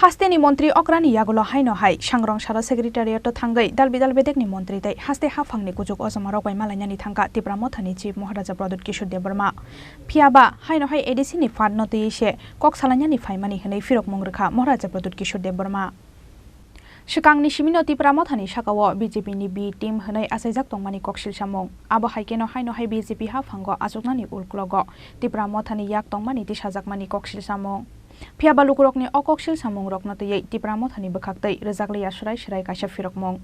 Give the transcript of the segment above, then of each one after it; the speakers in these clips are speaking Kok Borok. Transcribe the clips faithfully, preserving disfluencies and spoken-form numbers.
Hasteni montri okrani yagulo haino hai sangrong salo secretariat-o thangwi dalbidal bedekni montri tei haste haphangni kuchuk ojomarok bai malainani thangkha Tipra Mothani Chief Maharaja Pradyut Kishore Debbarma. Phiyaba haino hai A D C ni fund no twiwi se kok salainani phaimani hwnwi phirokmung rwkha Maharaja Pradyut Kishore Debbarma. Swkangni simino Tipra Mothani sakao B J P ni B team hwnwi achaijak tongmani koksil samung. Abo hai kheno haino hai B J P haphango achuknani uklogo Tipra Mothani yak tongmani tisajakmani koksil samung. Phiyaba lukurokni o koksil samungrokno twiwi Tipra Mothani bwkhaktwi rwjakliya swrai swrai kaisa phirokmung.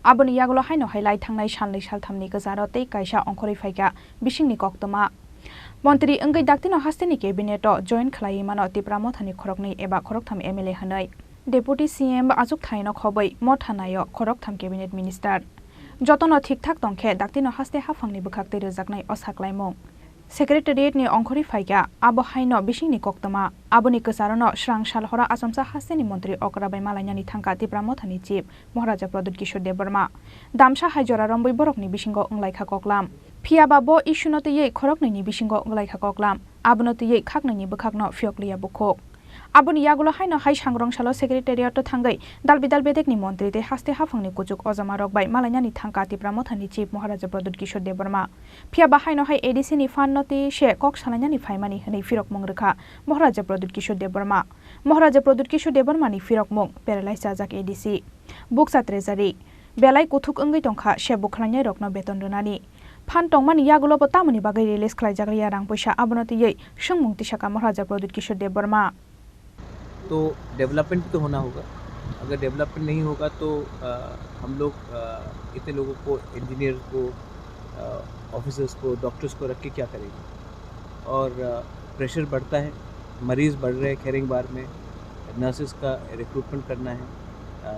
Aboni yagulo haino hai lai thangnai salnwi salthamni kwcharo tei kaisa ongkhorwi phaikha bisingni koktwma. Montri wngwi daktino hasteni cabinet-o join khlaiwi mano Tipra Mothani khoroknwi eba khoroktham M L A hwnwi. Deputy C M achuk thaino khobwi Motha naio khoroktham cabinet minister. Jotono thik thak tongkhe daktino haste haphangni bwkhaktwi rwjaknai o saklaimung. Secretariat ni ongkhorwi phaikha, abo haino bisingni koktwma. Aboni kwcharono srang sal horo achomsa hasteni montri okra bai malainani thangkha Tipra Mothani Chief Maharaja Pradyut Kishore Debbarma. Damsa hai jora rombwi borokni bisingo wnglaikha koklam. Phiyaba bo issue no twiwi khoroknwini bisingo wnglaikha koklam. Abono twiwi khaknwini bwkhakno phiyokliya bukhuk. Aboni yagulo haino hai sangrong salo secretariat-o thangwi dalbidal bedekni montri tei haste haphangni kuchuk ojomarok bai malainani thangkha Tipra Mothani Chief Maharaja Pradyut Kishore Debbarma. Phiyaba haino hai A D C ni fund no twiwi se kok salainani phaimani hwnwi phirokmung rwkha Maharaja Pradyut Kishore Debbarma. Maharaja Pradyut Kishore Debbarmani phirokmung paralyze chajak A D C. Bukcha treasury. Belai kuthuk wngwi tongkha se bukhlainairokno beton rwnani. Phan tongmani yagulobo tamoni bagwi release khlaijak liya rang puisa, abono twiwi swngmung tisaka Maharaja Pradyut Kishore Debbarma. तो डेवलपमेंट भी तो होना होगा। अगर डेवलपमेंट नहीं होगा तो आ, हम लोग आ, इतने लोगों को, इंजीनियर को, ऑफिसर्स को, डॉक्टर्स को रख के क्या करेंगे? और प्रेशर बढ़ता है, मरीज़ बढ़ रहे हैं खेरेंगबार में, नर्सेस का रिक्रूटमेंट करना है। आ,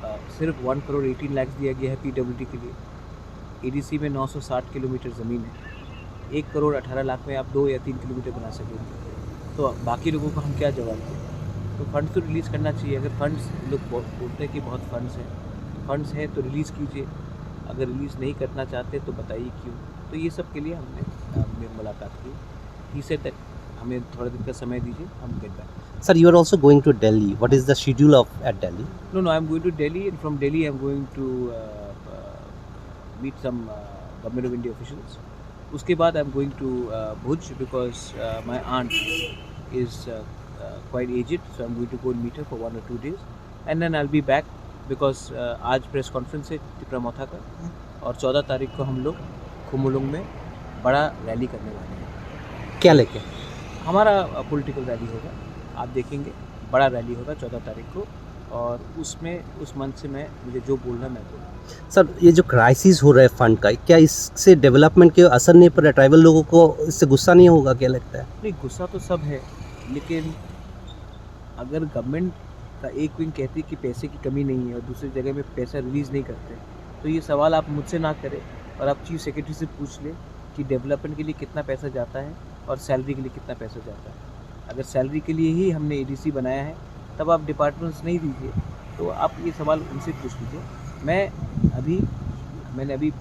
आ, सिर्फ वन करोड़ एटीन लाख दिया गया है पीडब्ल्यूडी के लिए। एडीसी में नौ सौ साठ किलोमीटर ज़मीन है, एक करोड़ अठारह लाख में आप दो या तीन किलोमीटर बना सकेंगे, तो बाकी लोगों को हम क्या जवाब दें? तो फंड्स तो रिलीज़ करना चाहिए। अगर फंड्स लोग बो-, बोलते हैं कि बहुत फंड्स हैं, फंड्स हैं तो रिलीज़ कीजिए, अगर रिलीज़ नहीं करना चाहते तो बताइए क्यों। तो ये सब के लिए हमने, हमने मुलाकात की। He said that हमें थोड़ा दिन का समय दीजिए, हम get back. Sir, you are also going to Delhi. What is the schedule of at Delhi? No, no, I'm going to Delhi, and from Delhi I'm going to uh, uh, meet some uh, Government of India officials. उसके बाद I'm going to uh, Bhuj because uh, my aunt is uh, uh, quite aged, so I'm going to go and meet her for one or two days, and then I'll be back because uh, आज press conference है तिपरा मोथा का, और चौदह तारीख को हम लोग खुमुलुंग में बड़ा रैली करने वाले हैं। क्या लेके? हमारा पॉलिटिकल रैली होगा, आप देखेंगे, बड़ा रैली होगा चौदह तारीख को, और उसमें, उस मंच से मैं, मुझे जो बोलना है मैं बोलूँगा। सर, ये जो क्राइसिस हो रहा है फंड का, क्या इससे डेवलपमेंट के असर नहीं पड़ रहा है? ट्राइबल लोगों को इससे गुस्सा नहीं होगा, क्या लगता है? नहीं, गुस्सा तो सब है, लेकिन अगर गवर्नमेंट का एक विंग कहती कि पैसे की कमी नहीं है और दूसरी जगह में पैसा रिलीज नहीं करते, तो ये सवाल आप मुझसे ना करें और आप चीफ सेक्रेटरी से पूछ लें कि डेवलपमेंट के लिए कितना पैसा जाता है और सैलरी के लिए कितना पैसा जाता है। अगर सैलरी के लिए ही हमने एडीसी बनाया है, तब आप डिपार्टमेंट्स नहीं दीजिए, तो आप ये सवाल उनसे पूछ लीजिए। मैं अभी, मैंने अभी अ,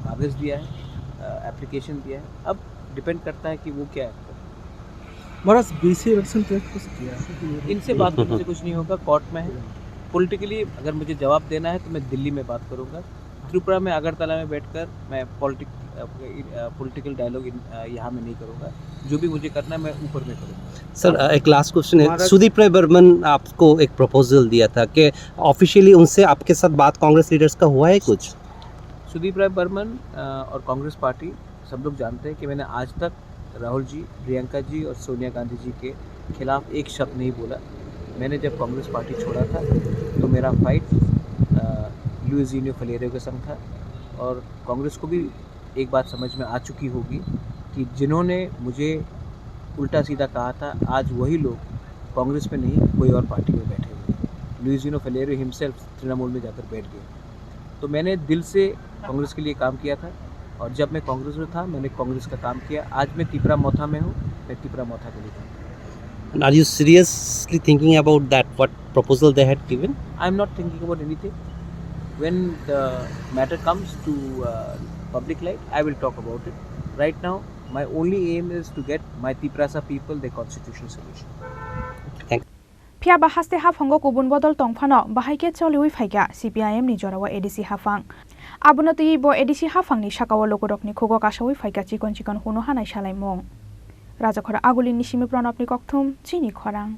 कागज़ दिया है, अ, एप्लीकेशन दिया है। अब डिपेंड करता है कि वो क्या एक्ट करते हैं। महाराज, बीसी इलेक्शन पे कुछ किया है कि नहीं? इनसे बात करने से कुछ नहीं होगा, कोर्ट में है। पॉलिटिकली अगर मुझे जवाब देना है तो मैं दिल्ली में बात करूंगा। त्रिपुरा में, अगरतला में बैठकर मैं पॉलिटिक पॉलिटिकल डायलॉग यहाँ में नहीं करूंगा। जो भी मुझे करना है मैं ऊपर में करूंगा। सर, अ, एक लास्ट क्वेश्चन है। सुदीप राय बर्मन आपको एक प्रपोजल दिया था कि ऑफिशियली उनसे आपके साथ बात कांग्रेस लीडर्स का हुआ है कुछ? सुदीप राय बर्मन अ, और कांग्रेस पार्टी, सब लोग जानते हैं कि मैंने आज तक राहुल जी, प्रियंका जी और सोनिया गांधी जी के खिलाफ एक शब्द नहीं बोला। मैंने जब कांग्रेस पार्टी छोड़ा था तो मेरा फाइट अ, लुइस जीनियो फलेरियो के संग था। और कांग्रेस को भी एक बात समझ में आ चुकी होगी कि जिन्होंने मुझे उल्टा सीधा कहा था, आज वही लोग कांग्रेस में नहीं, कोई और पार्टी में बैठे हुए हैं। लुइस जीनियो फलेरियो हिमसेल्फ तृणमूल में जाकर बैठ गए। तो मैंने दिल से कांग्रेस के लिए काम किया था, और जब मैं कांग्रेस में था, मैंने कांग्रेस का काम किया। आज मैं तिपरा मोथा में हूँ, मैं तिपरा मोथा के लिए काम कर रहा हूँ। And are you seriously thinking about that, what proposal they had given? I am not thinking about anything. When the matter comes to uh, public light, I will talk about it. Right now, my only aim is to get my Tiprasa people their constitutional solution. Thank you. Phiya ba haste haphango kubun bodol tong phano bahai khe choliwi phaikha C P I M ni jorao A D C haphang. Abono twiwi bo A D C haphangni sakao lukurokni khugo kasawi phaikha chikon chikon hunu hanai salaimung. Rajakhor Agulini simi Pranabni kokthum, chini khorang.